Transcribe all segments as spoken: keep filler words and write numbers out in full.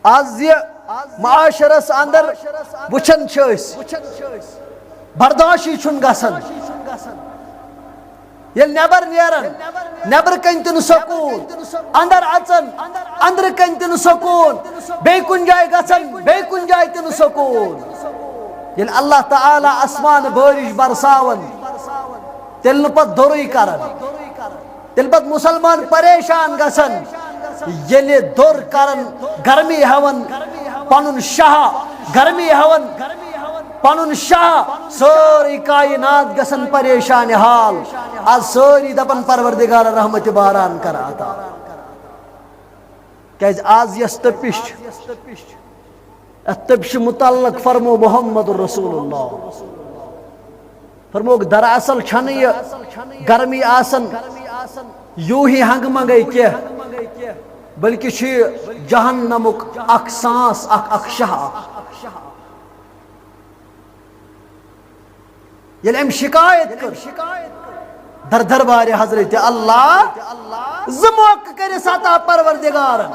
آز یہِ معاشرس اندر وٕچھان چھِ أسۍ، برداشی چھُنہٕ گژھان۔ ییٚلہِ نٮ۪بر نیران، نٮ۪برٕ کنۍ تہِ نہٕ سکوٗن، اندر اژان، اندرٕ کنۍ تہِ نہٕ سکوٗن، بیٚیہِ کُنہِ جایہِ گژھان، بیٚیہِ کُنہِ جایہِ تہِ نہٕ سکوٗن۔ ییٚلہِ اللہ تعالیٰ آسمان بٲرِش برساوان، تیٚلہِ نہٕ پتہٕ دورٕے کران۔ تیٚلہِ پتہٕ مُسلمان پریشان گژھان، ییٚلہِ دوٚر کران، گرمی ہٮ۪وان پنُن شاہ، گرمی ہٮ۪وان پنُن شاہ، سٲرٕے کائنات گژھان پریشان حال۔ از سٲری دپان پروردگار رحمت باران کر عطا۔ کیازِ از یۄس تپش چھِ، اتھ تپشہِ متعلق فرمو محمد رسول اللہ، فرمووُکھ، دراصل چھنہٕ یہِ گرمی آسان یوٗہی ہنگہٕ منگے کینٛہہ، بلکہِ چھُ یہِ جہنمُک اکھ سانس، اکھ، اکھ شاہ اکھ۔ ییٚلہِ أمۍ شکایت کٔر در دربارِ حضرت اللہ، زٕ موقعہٕ کٔرِس عطا پروردگارن۔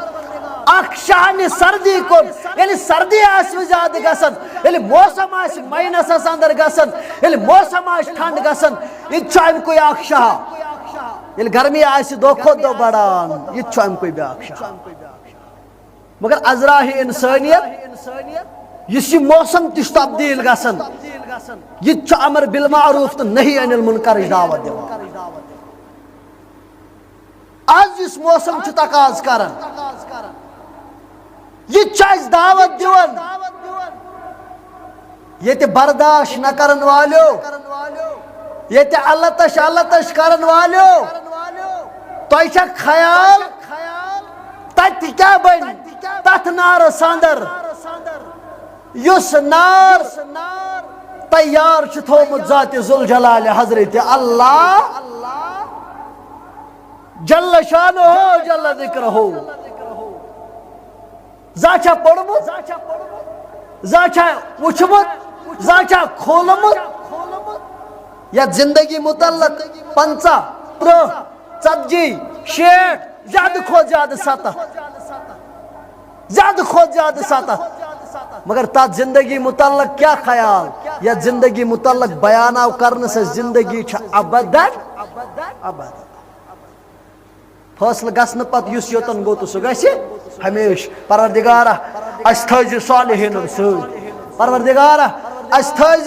اکھ شاہ نہِ سردی کُن، ییٚلہِ سردی آسہِ زیادٕ گژھان، ییٚلہِ موسم آسہِ ماینسس اندر گژھان، ییٚلہِ موسم آسہِ ٹھنڈ گژھان، یہِ تہِ چھُ اَمہِ کُے اکھ شاہ۔ ییٚلہِ گرمی آسہِ دۄہ کھۄتہٕ دۄہ بڑان، یہِ تہِ چھُ اَمہِ کُے بیاکھ شاہ۔ مگر از راہِ انسانیت، یُس یہِ موسم تہِ چھُ تبدیل گژھان، یہِ تہِ چھُ امر بالمعروف تہٕ نہی عن المنکرٕچ دعوت دِوان۔ از یُس موسم چھُ تقاضہٕ کران، یہِ تہِ چھُ اسہِ دعوت دِوان۔ ییٚتہِ برداشت نہ کرن والیو، ییٚتہِ التش التش کرن والیو، تۄہہِ چھا خیال تتہِ کیٛاہ بنہِ تتھ نارس اندر، یُس نار تیار چھُ تھومُت ذات ذوالجلال حضرت اللہ جل شانہ جل ذکرہ؟ زانٛہہ چھا پوٚرمُت؟ زانٛہہ چھا وُچھمُت؟ زانٛہہ چھا کھولمُت؟ یتھ زندگی متعلق پنژاہ، ترٕٛہ، ژتجی، شیٹھ، زیادٕ کھۄتہٕ زیادٕ ستتھ، زیادٕ کھۄتہٕ زیادٕ ستتھ۔ مگر تتھ زندگی متعلق کیٛاہ خیال؟ یتھ زندگی متعلق بیان آو کرنہٕ، سۄ زندگی چھِ ابدن، ابدن۔ فٲصلہٕ گژھنہٕ پتہٕ یُس یوٚتن گوٚو تہٕ سُہ گژھِ ہمیشہٕ۔ پروردگارا، اسہِ تھٲوزِ صالحیٖنن سۭتۍ۔ پروردگارا، اسہِ تھٲوزِ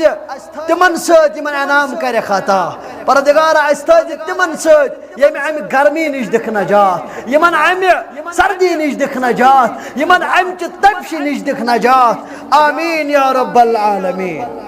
تِمن سۭتۍ یِمن انعام کرٮ۪کھ عطا۔ پروردگارا، اسہِ تھٲوزِ تِمن سۭتۍ ییٚمہِ امہِ گرمی نِش دِکھ نجات، یِمن امہِ سردی نِش دِکھ نجات، یِمن امہِ چہِ تپشہِ نِش دِکھ نجات۔ آمین یا رب العالمین۔